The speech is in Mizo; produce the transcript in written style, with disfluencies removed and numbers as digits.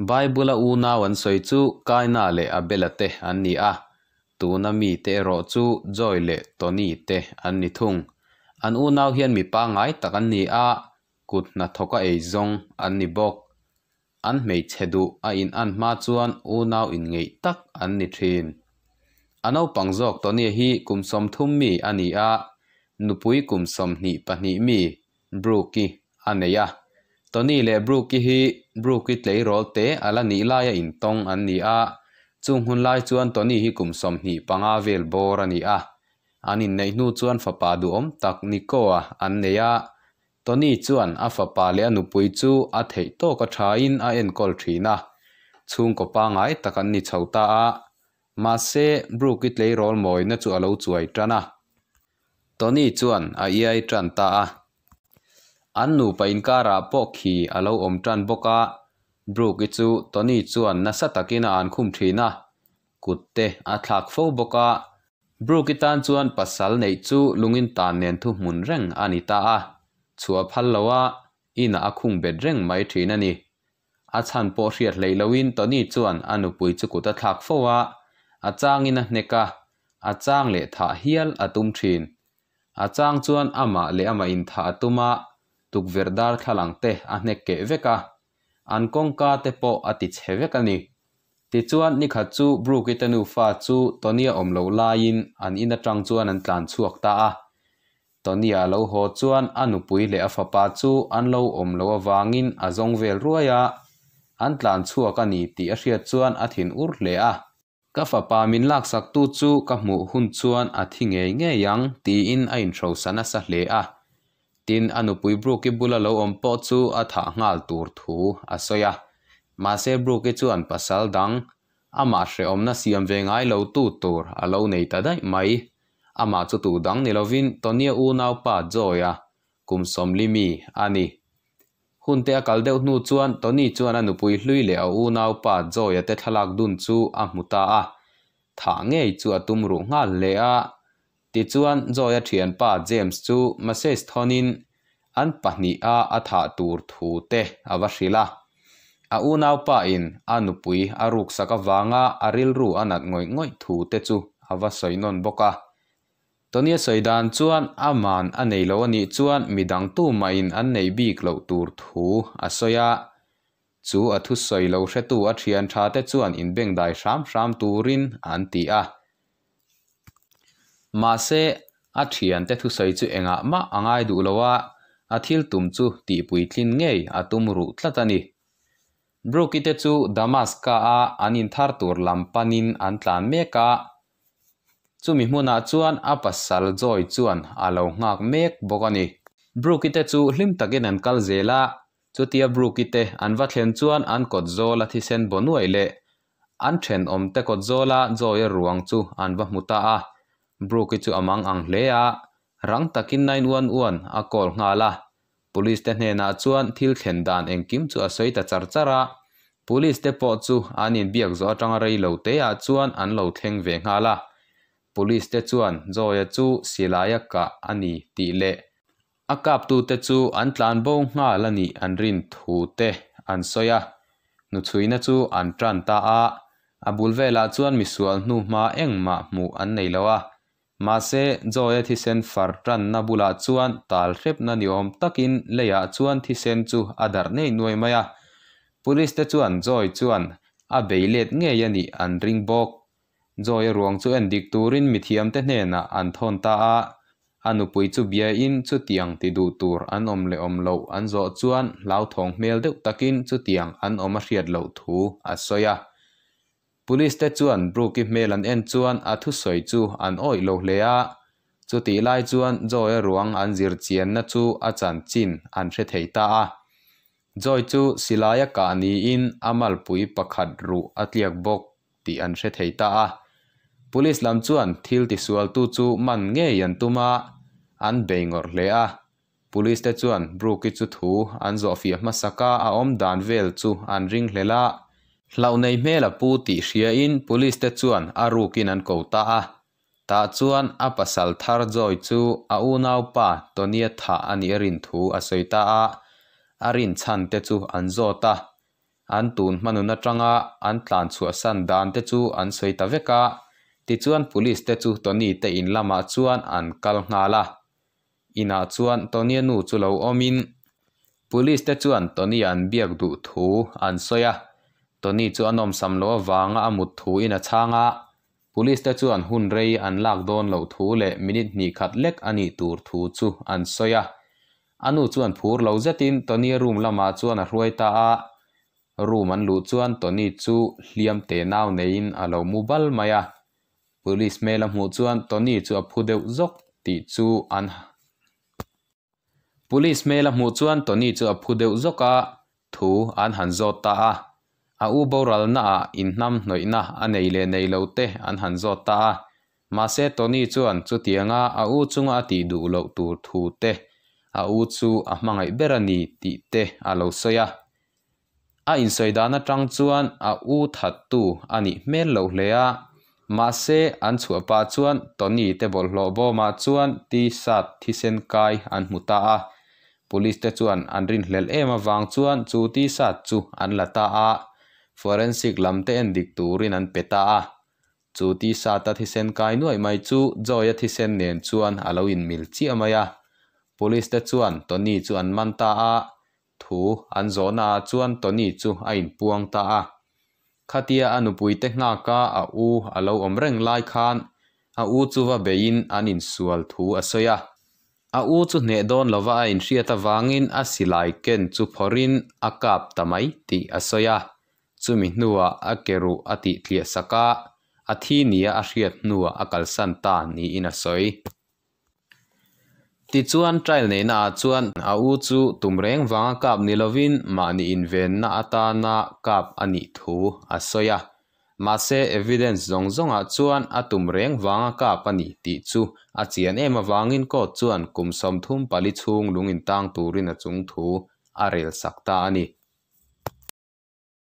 Bible-a unau an sawi chu Kaina leh Abela te an ni a, tuna mite erawh chu Joy leh Tony te an ni thung. An unau hian mi pangngai tak an ni a, kut hnathawka eizawng an ni bawk. An hmeichhe duh a in an hma chuan unau inngeih tak an ni thin. A naupang zawk Tony hi kum 30 mi a ni a, nupui kum 22 mi Brooke-i a nei a. Tony leh Brooke-i hi Brooke-i tleirawl te a la nih laia intawng an ni a, chung hun lai chuan Tony hi kum 25 vel bawr a ni a. An inneih hnu chuan fapa duhawm tak Nico-a an nei a. Tony chuan a fapa leh a nupui chu a theih tawk a thain a enkawl thin a. Chhungkaw pangngai tak an ni chho ta a. Mahse, Brooke-i tleirawl mawina chu a lo chuai tan a. Tony chuan a iai tan ta a. An nupa inkarah pawh khi a lo awm tan bawk a. Brooke-i chu Tony chuan nasa takin a an khum thin a. Kut te a thlak fo bawk a. Brooke-i tan chuan pasal neih chu lungin tan nen thu hmun reng a ni ta a. Chhuah phal lo a, inah a khung bet reng mai thin a ni. A chhan pawh hriat hlei loin Tony chuan a nupui chu kut a thlak fo a, a changin a hnek a, a chang leh thah hial a tum thin. A chang chuan amah leh amah inthah a tum a, tukverh darthlalang te a hnek keh vek a, an kawngka te pawh a ti chhe vek a ni. Tichuan nikhat chu Brooke-i te nufa chu Tony-a awm loh laiin an in atang chuan an tlan chhuak ta a. Tony-a lo haw chuan a nupui leh a fapa chu an lo awm loh avangin a zawng vel ruai a, an tlan chhuak a ni tih a hriat chuan a thin ur hle a. Ka fapa min laksaktu chu ka hmuh hun chuan a thi ngei ngei ang tiin a inhrosa nasa hle a. Tin, a nupui Brooke-i bula lo awm pawh chu a thah nghal tur thu a sawi a. Mahse, Brooke-i chuan pasal dang, amah hrehawmna siam ve ngai lo tu tur a lo nei ta daih mai. Amah chu tu dang ni lovin Tony-a unaupa Joy-a kum 40 mi a ni. Hun te a kal deuh hnu chuan Tony chuan a nupui hlui leh a unaupa Joy-a te thlalak dun chu a hmu ta a. Thah ngei chu a tum ruh nghal hle a. Tichuan Joy-a thianpa James chu message thawnin an pahnih a a thah tur thu te a va hrilh a. A unaupa in a nupui a ruksak avanga a rilru a nat ngawih ngawih thu te chu a va sawi nawn bawk a. Tony-a sawi dan chuan aman a nei lo a nih chuan midang tumahin an nei bik loh tur thu a sawi a. Chu a thu sawi lo hretu a thian tha te chuan inbengdai hram hram turin an ti a. Mahse, a thian te thusawi chu engah mah a ngai duh lo a, a thil tum chu tihpuitlin ngei a tum ruh tlat a ni. Brooke-i te chu Damaska-a an inthar tur lam panin an tlan mek a. Chumi hmunah chuan a pasal Joy chuan a lo nghak mek bawk a ni. Brooke-i te chu hlim takin an kal zel a, chutia Brooke-i te an va thlen chuan an kawt zawl a thisen baw nuaih leh an thenawm te kawt zawla Joy-a ruang chu an va hmu ta a. Brooke-i chu a mang ang hle a, rang takin 911 a call nghal a. Police te hnenah chuan thil thlen dan engkim chu a sawi ta char char a. Police te pawh chu an inbiak zawh atanga rei lo te ah chuan an lo thleng ve nghal a. Police te chuan Joy-a chu silaia kah a ni tih leh a kaptute chu an tlan bo nghal a nih an rin thu te an sawi a. Hnuchhuina chu an tan ta a, a bul velah chuan misual hnu hma engmah hmuh an nei lo a. Mahse, Joy-a thisen far tanna bulah chuan tal hrepna ni awm takin leiah chuan thisen chu a darh nei nuai mai a. Police te chuan Joy chuan a bei let ngei a nih an ring bawk. Joy-a ruang chu en dik turin mithiam te hnenah an thawn ta a. A nupui chu biain chutiang ti duh tur an awm leh awm loh an zawh chuan hlauthawng hmel deuh takin chutiang an awm a hriat loh thu a sawi a. Police te chuan Brooke-i hmel an en chuan a thusawi chu an awih lo hle a. Chutih lai chuan Joy-a ruang an zir chianna chu a chanchin an hre thei ta a. Joy chu silaia kah niin a malpui pakhat ruh a tliak bawk tih an hre thei ta a. Police lam chuan thil tisualtu chu man ngei an tum a, an bei ngawrh hle a. Police te chuan Brooke-i chu thu an zawh fiah hmasaka a awm dan vel chu an ring hlel a. Hlauh nei hmel a pu tih hriain police te chuan a rukin an ko ta a. Tah chuan a pasal thar Joy chu a unaupa Tony-a thah a nih a rin thu a sawi ta a, a rin chhan te chu an zawt a. An tun hma nun atanga an tlan chhuahsan dan te chu an sawi ta vek a. Tichuan Police te chu Tony te in lamah chuan an kal nghal a. Inah chuan Tony-a nu chu lo awmin Police te chuan Tony an biak duh thu an sawi a. Tony chu a nawmsam loh avanga a mut thuin a chhang a. Police te chuan hun rei an lak dawn loh thu leh minute hnih khat lek a nih tur thu chu an sawi a. A nu chuan phur lo zetin Tony-a room lamah chuan a hruai ta a. Room an luh chuan Tony chu hliam te nau neiin a lo mu bal mai a. Police hmel a hmuh chuan Tony chu a phu deuh zawk tih chu an Police hmel a hmuh chuan Tony chu a phu deuh zawk a, thu an han zawt ta a. A u boralna ah inhnam hnawihna a nei leh nei lo te an han zawt ta a. Mahse Tony chuan chutianga a u chunga a tih duh loh tur thu te, a u chu a hmangaih ber a ni tih te a lo sawi a. A insawi dan atang chuan a u thattu a nih hmel loh hle a, mahse an chhuah pah chuan Tony te bawlhhlawh bawmah chuan T-shirt thisen kai an hmu ta a. Police te chuan an rinhlelh em avang chuan chu T-shirt chu an la ta a, forensic lam te endik turin an pe ta a. Chu T-shirt a thisen kai nuaih mai chu Joy-a thisen nen chuan a lo inmil chiah mai a. Police te chuan Tony chu an man ta a, Thu an zawhnaah chuan Tony chu a inpuang ta a. Khatia a nupuite nghaka a u a lo awm reng lai khan a u chu va beiin an insual thu a sawi a. A u chu hneh dawn lova a inhriat avangin a silai ken chu phawrhin a kap ta mai tih a sawi a. Chumi hnuah a ke ruh a tih tliah sak a, a thi nia a hriat hnuah a kalsan ta niin a sawi. Tichuan, trial neihnaah chuan a u chu tum reng vanga kap ni lovin mahni invenna atana kap a nih thu a sawi a. Mahse, evidence zawng zawngah chuan a tum reng vanga kap a ni tih chu a chian em avangin court chuan kum 34 chhung lung intang turin a chung thu a rel sak ta a ni.